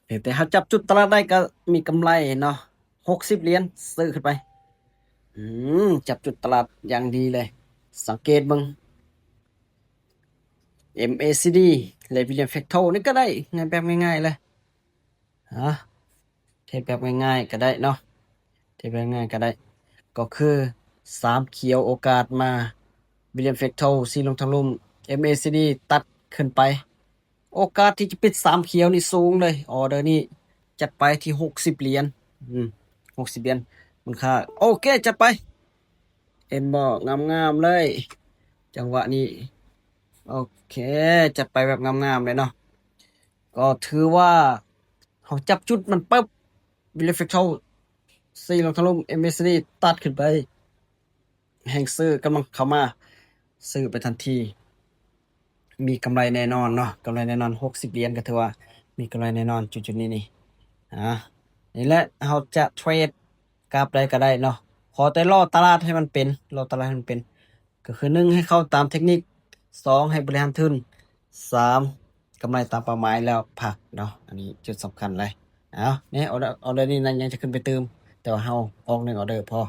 ແຕ່ເຮົາຈັບຈຸດຕະຫຼາດໄດ້ກໍມີກຳໄລເນາະ ຫົກສິບຫຼຽນ ຊື້ຂຶ້ນໄປ. ອືມ ຈັບຈຸດຕະຫຼາດຢ່າງດີເລີຍ. ສັງເກດເບິ່ງ MACD ແລະ Williams Fractal ນີ້ກໍໄດ້ ງ່າຍ ແບບງ່າຍໆເລີຍ. ຮະ ເທຣດແບບງ່າຍໆກໍໄດ້ເນາະ ເທຣດແບບງ່າຍໆກໍໄດ້ ກໍຄືສາມຂຽວໂອກາດມາ Williams Fractal ສີ່ຫຼວງທາງລຸ່ມ MACD ຕັດຂຶ້ນໄປ ໂອກາດທີ່ຈະປິດສາມຂຽວນີ້ສູງເລີຍ. ອໍເດີນີ້ຈັດໄປທີ່ຫົກສິບຫຼຽນ ອືມ ຫົກສິບຫຼຽນ ມູນຄ່າ ໂອເຄ ຈັດໄປ ເຫັນບໍ່ ງາມໆເລີຍ ຈັງຫວະນີ້. ໂອເຄ ຈັດໄປແບບງາມໆເລີຍເນາະ ກໍຖືວ່າເຮົາຈັບຈຸດມັນປຶບ Williams Fractal ສີ່ຫຼວງທາງລຸ່ມ MACD ຕັດຂຶ້ນໄປ ແຮງຊື້ກຳລັງເຂົ້າມາ ຊື້ໄປທັນທີ ມີກຳໄລແນ່ນອນເນາະ ກຳໄລແນ່ນອນ ຫົກສິບຫຼຽນ ກໍຖືວ່າມີກຳໄລແນ່ນອນ ຈຸດໆນີ້ນີ້ ອາ ນີ້ແຫຼະ ເຮົາຈະເທຣດກາບໃດກໍໄດ້ເນາະ ຂໍແຕ່ລໍຕະຫຼາດໃຫ້ມັນເປັນ ລໍຕະຫຼາດໃຫ້ມັນເປັນ ກໍຄື ໜຶ່ງ ໃຫ້ເຂົ້າຕາມເທັກນິກ ສອງ ໃຫ້ບໍລິຫານທຶນ ສາມ ກຳໄລຕາມເປົ້າໝາຍແລ້ວພັກເນາະ ອັນນີ້ຈຸດສຳຄັນເລີຍ. ເອົາ ນີ້ ອໍເດີ ອໍເດີນີ້ນະ ຍັງຈະຂຶ້ນໄປຕື່ມ ແຕ່ວ່າເຮົາອອກໜຶ່ງອໍເດີພໍ